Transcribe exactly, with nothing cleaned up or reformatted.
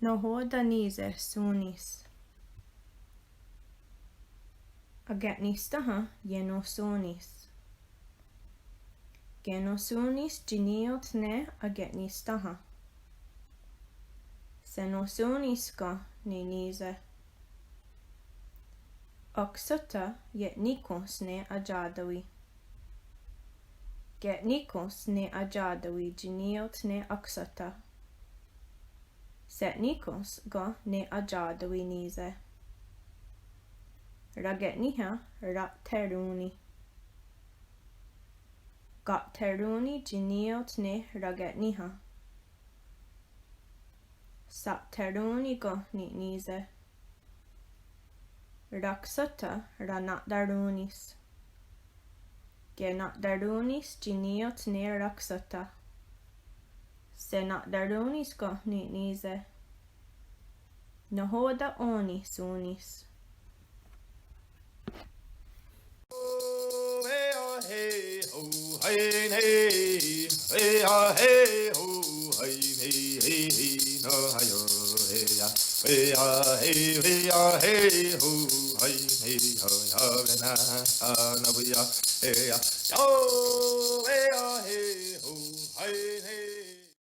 Nahò:ten ní:se són:nis? Ake'nisténha ienonhsón:nis. Kenonhsón:nis tsi ní:ioht ne ake'nisténha. Senonhsón:nis ken ni' ní:se? Akhsótha ietníkhons ne atià:tawi. Ke'níkhons ne atià:tawi tsi ní:ioht ne akhsótha. Se'níkhons ken ne atià:tawi ní:se? Rake'níha ratherón:ni. Katherón:ni tsi ní:ioht ne rake'níha. Satherón:ni ken ni' ní:se? Rakhsótha rana'tarón:nis. Kena'tarón:nis tsi ní:ioht ne rakhsótha. Sena'tarón:nis ken ni' ní:se? Nahò:ten ó:ni són:nis?